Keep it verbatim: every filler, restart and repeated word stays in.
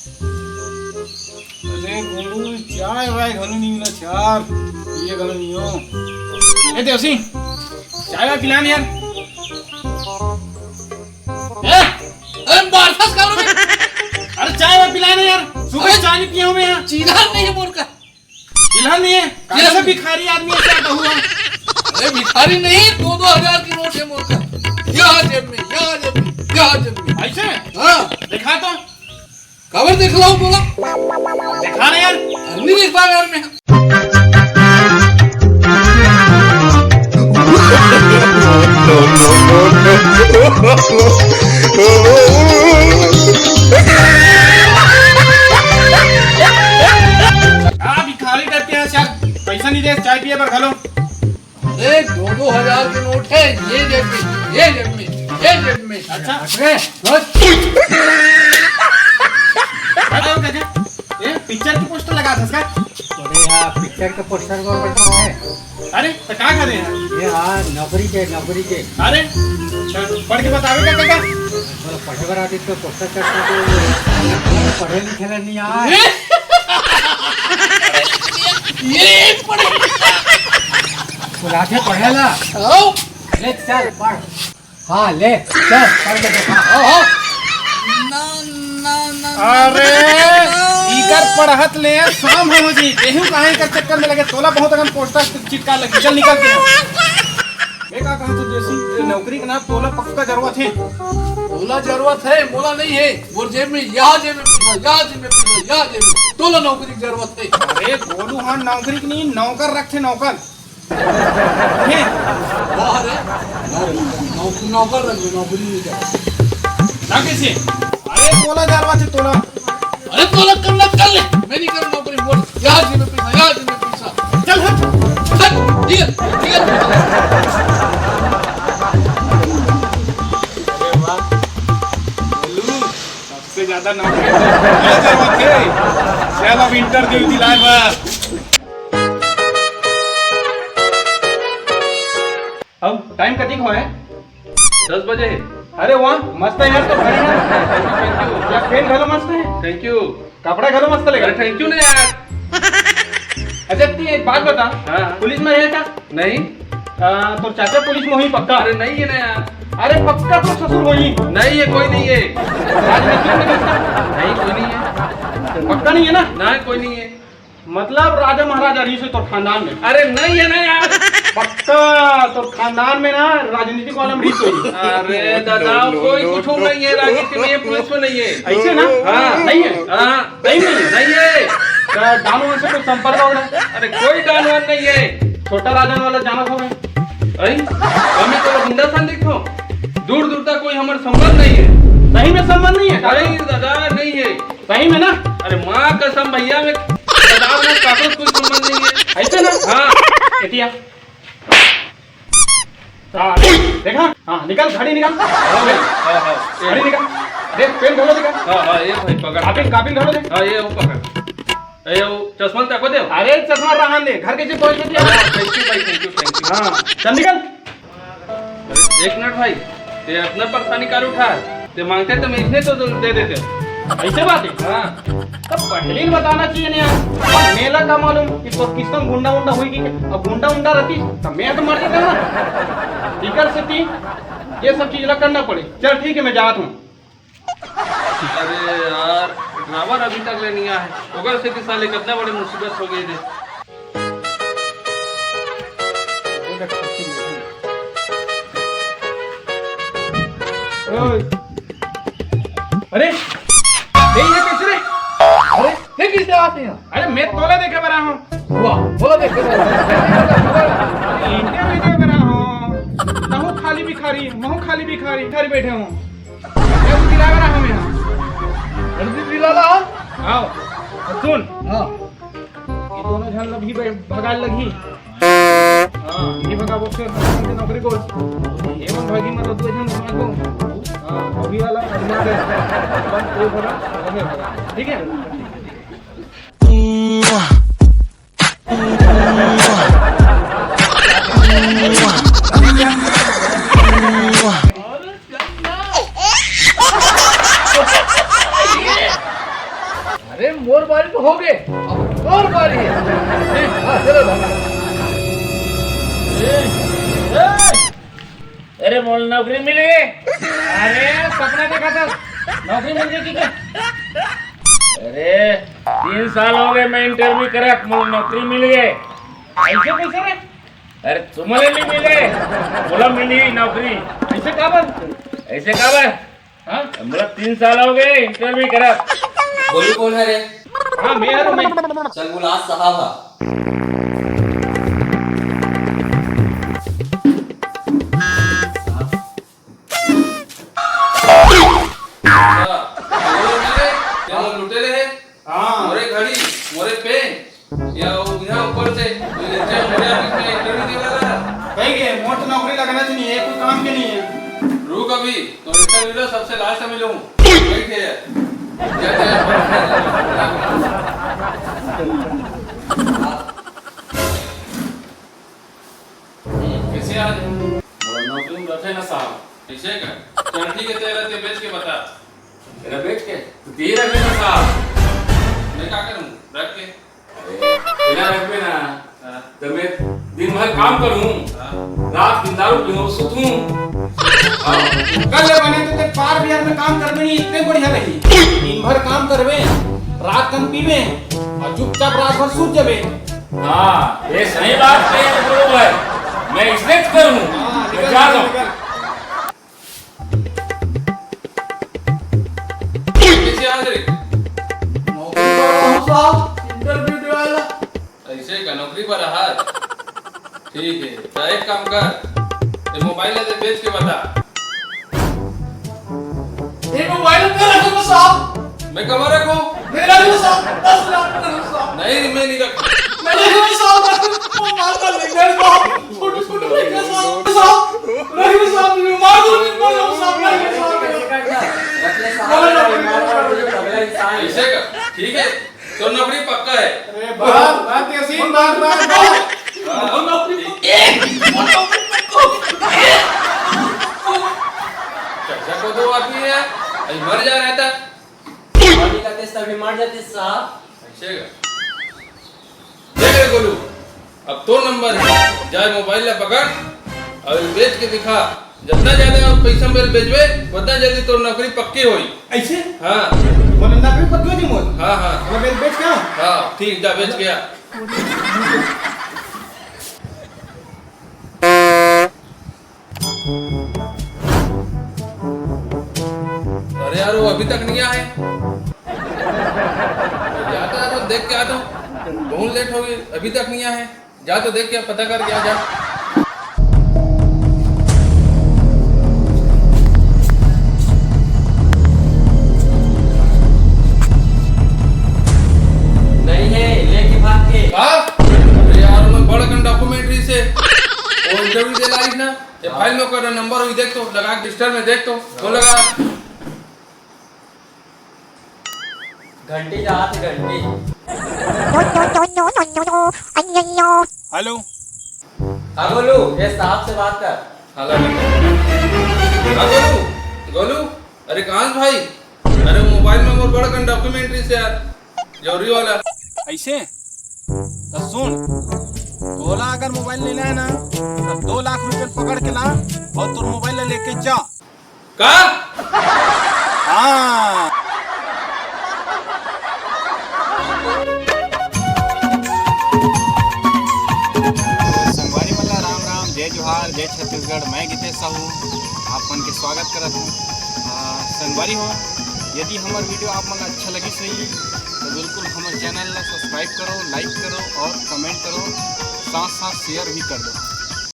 अरे गोलू, चाय वाय घलो नहीं मिला यार, ये घलो नहीं हो। ए देवसी, चाय वाय पिला ना यार। ए, अरे मारथस का रे? अरे चाय वाय पिला ना यार, सुबह अरे चाय नहीं पिया हूँ मैं यहाँ। चिल्हर नहीं है मोर का। चिल्हर नहीं है? कौन सा भिखारी आदमी है, क्या हुआ? अरे भिखारी नहीं, दो दो हजार की नोट है मोर का। यहाँ जेब में, यहाँ जेब में, यहाँ जेब में। ऐसे? हाँ। दिखा तो। काबर देख लो बोला? दिखा ना यार। अरे नहीं देख पा यार मैं। आप भिखारी टाइप के हैं यार, पैसा नहीं दे, चाय पिए बर घलो। अरे दो दो हजार के नोट है, ये जेब में, ये जेब में, ये जेब में। अच्छा। अरे बस। अरे वो क्या, ये पिक्चर के पोस्टर लगा था इसका? अरे हाँ, पिक्चर के पोस्टर को बैठा है। अरे तो का करे हैं? ये हाँ, नौकरी के, नौकरी के। अरे तो पढ़ के बतावे का काका? बोलो, पढ़े बर आदि तो पोस्टर चढ़ता तो पढ़े लिखे ला नहीं आए। ये पढ़े। बुलाते पढ़े ला। आओ। ले चल पढ़। हाँ ले चल पढ़ के देखा। आओ, आओ। ना, ना, ना, ना, अरे ना, ना। इकर पढ़त ले शाम हो जी, देहू काहे कर चक्कर में लगे, तोला बहुत अगन पोस्टर चिटका लगी, चल निकल के। मैं का कहा तू देसी, ये नौकरी के ना तोला पक्का जरूरत है। तोला जरूरत है, मोला नहीं है। मोर जेब में, यहाँ जेब में पैसा, यहाँ जेब में पैसा, यहाँ जेब में। तोला नौकरी की जरूरत है। अरे गोलू हाँ नौकरी की नहीं, नौकर रखते नौकर। हैं? वाह रे, नौ-, नौ-, नौकर रख दे, नौकरी नहीं कर। ना कैसे? अरे तोला जरूरत है तोला। अरे तोला करना कर ले, मैं नहीं करूँ नौकरी, बोल। यहाँ जेब में पैसा, यहाँ जेब में पैसा। चल हट। हट, निकल, निकल। अरे वाह, गोलू, सबसे ज्यादा नौकरी तो क्या जरूरत है? चल अब इंटरव्यू दिलाए बस। अब टाइम कतिक होए? दस बजे। अरे वाह, मस्त है यार, तो बढ़िया। Thank you. या पेन घलो मस्त है। Thank you. कपड़ा घलो मस्त लगा। अरे थैंक यू ना यार। अच्छा, तू एक बात बता। हाँ। पुलिस में है क्या? नहीं। आ, तो चाचा पुलिस में हुई पक्का? अरे नहीं है ना यार। अरे पक्का तो ससुर हुई। नहीं है, कोई नहीं है। राजनीति में नहीं था? नहीं, कोई नहीं है। पक्का नहीं है ना? ना, कोई नहीं है। मतलब राजा महाराजा रही से तो खानदान में? अरे नहीं है ना यार। पक्का तो खानदान में ना राजनीतिक वाला में रही तो ही। अरे दादा, कोई कुछ नहीं है, राजनीति में, पुलिस में नहीं है। ऐसे ना? हाँ। नहीं है? हाँ। सही में? नहीं है। तो डान वान से कोई संपर्क हो रहा है? अरे कोई डान वान नहीं है। छोटा राजन वाला जाना था मैं। अरे, हमें तो गुंडा सन देखो। दूर दूर तक कोई हमारा संबंध नहीं है। सही में संबंध नहीं है? नहीं दादा, नहीं है। सही में ना? अरे माँ कसम भैया, मैं दादा में काको कोई संबंध नहीं है। ऐसे ना? हाँ। एतिया। हाँ, देखा? हाँ, निकाल, घड़ी निकाल। हाँ, हाँ, हाँ, ये घड़ी निकाल। देख, पेन घलो निकाल। हाँ, हाँ, ये भाई, पकड़। कापिल, कापिल घलो दे। हाँ, ये वो पकड़। ये वो चश्मा तको दे। अरे, चश्मा रहन दे, घर के जे पहुंच गया। हाँ, thank you भाई, thank you, thank you। हाँ, चल निकल। अरे, एक मिनट भाई, ये इतना परेशानी कर उठा है। ते मांगते तो मैं इसने तो दे देते। ऐसे बात है? हाँ। तब पहले ही बताना चाहिए ना यार। मेला का मालूम कि तो किसम गुंडा उंडा हुई कि अब गुंडा उंडा रहती तो मैं तो मर जाता ना। इकर से ती ये सब चीज ला करना पड़े। चल ठीक है, मैं जात हूँ। अरे यार, ड्राइवर अभी तक ले नहीं आया है। ओकर से कि साले कितना बड़ी मुसीबत हो गई रे। ओए। अरे, ये, ये कैसे रे? अरे, ये किससे आते हैं? अरे, मैं तोला देखे बरा हूँ। वाह, तोला देखे बरा हूँ। इंडिया में देखे बरा हूँ। तहु खाली भिखारी, महु खाली भिखारी, भिखारी बैठे हूँ। ये तो दिला बरा हूँ मैं यहाँ। अरे, दिला ला। आओ, सुन। हाँ। ये दोनों झन ला भी बै-, भगाए लगही। हाँ, ये भगाबो फिर नौकरी को। ये मन भागी मतलब दो झन भगाबो। हाँ, अभी वाला भगा दे। अपन कोई भगा, अबे भगा। ठीक है? अरे मोर बारी तो हो गए, अब तोर बारी है। हाँ, चलो भाई। अरे मोला नौकरी मिल गए। अरे सपना देखा था, नौकरी मिल गई कि क्या? अरे तीन साल हो गए मैं इंटरव्यू करत, मोला नौकरी मिल गए। ऐसे कैसे रे? अरे तुम्हारे नहीं मिले, मोला मिली नौकरी। ऐसे काबर? ऐसे काबर? हाँ? मोला तीन साल हो गए इंटरव्यू करत। गोलू कौन है रे? हाँ, मैं हूँ, मैं। चल, बोला, आज साहब हा। अच्छा, गोलू ना रे, क्या वो लुटेरे है? हाँ। मोरे घड़ी, मोरे पेन, या वो यहाँ ऊपर से, ये नीचे मोरे ऑफिस में इंटरव्यू दे रहा है। कहीं के, मोर तो नौकरी लगना चाहिए, ये कोई काम के नहीं है। रुक अभी, तो इंटरव्यू लो, सबसे लास्ट में मिलूँ। बैठ के यार। जा, जा, जा। कैसे आज? मोला नौकरी में रखे ना साहब। कैसे का? चल ठीक है, तेरा ते बेच के बता। तेरा बेच के? तो तेरा भी ना साहब। मैं क्या करूँ? रख के। अरे, तेरा रख के ना। हाँ। तो मैं दिन भर काम करूँ। हाँ। रात दिन दारू पीऊँ, सुतूँ। हाँ। कर ले बने तो ते पार बिहार में काम करबे नहीं, इतने बढ़िया रही। दिन भर काम करबे, रात कन पीबे और चुपचाप रात भर सूत जाबे। हाँ, ये सही बात है गुरु भाई, मैं इसने करूँ। हाँ, मैं निकल, जा रहा हूँ। निकल। कैसे आज रे? नौकरी पर हूँ साहब, इंटरव्यू देवाला। ऐसे का नौकरी पर रहा? ठीक है, तो एक काम कर, ये मोबाइल ले दे, बेच के बता। ये मोबाइल मेरा है साहब। मैं कहाँ रखूँ? मेरा है साहब, दस लाख का है साहब। नहीं, मैं नहीं रख। मेरा है साहब, बस वो मार कर ले गए साहब। छोटे छोटे लड़के साहब, साहब, नहीं साहब, नहीं, मार दो, मार दो साहब, नहीं साहब। ऐसे का? ठीक है, तो नौकरी पक्का है। अरे बाप, बात ये सीन, बात, बात, बात। हाँ। नौकरी पक्का है। पैसा को दो आदमी है, अभी मर जा रहा था। अभी का तेज तभी मर जाते साहब। ऐसे का? देख रे गोलू, अब तो नंबर है, जाए मोबाइल ला पकड़ और बेच के दिखा। जितना ज्यादा पैसा मेरे बेचबे, उतना जल्दी तोर नौकरी पक्की होई। ऐसे? हाँ। बोले नौकरी पक्की हो जी मोर? हाँ, हाँ। मैं बेच, बेच के आऊँ? हाँ, ठीक, जा बेच के आ। अरे यार, वो अभी तक नहीं आए। जा तो यार, देख के आ तो। बहुत लेट हो गई, अभी तक नहीं आए। जा तो देख के पता कर, क्या जा। नहीं है, लेके भाग के। का? अरे यार, मैं बड़ कन डॉक्यूमेंट्री से वो इंटरव्यू दे लाई ना। ये फाइल में कोई नंबर हुई देख तो, लगा के रजिस्टर में देख तो, फोन लगा। घंटी जात घंटी। हेलो। हाँ गोलू, ये साहब से बात कर। हेलो। हाँ गोलू, गोलू, अरे कहाँ से भाई? अरे मोबाइल में मोर बड़कन डॉक्यूमेंट्री से यार, जरूरी वाला। ऐसे? तो सुन, तोला अगर मोबाइल लेना है ना, तो दो लाख रुपए पकड़ के ला और तोर मोबाइल ला लेके जा। का? हाँ। संगवारी मन ला राम राम, जय जोहार, जय छत्तीसगढ़। मैं गीतेश साहू आप मन के स्वागत करत हूँ। आ, संगवारी हो, यदि हमर वीडियो आप मन ला अच्छा लगिस होही, तो बिल्कुल हमर चैनल ला सब्सक्राइब करो, लाइक करो और कमेंट करो, साथ साथ शेयर भी कर दो।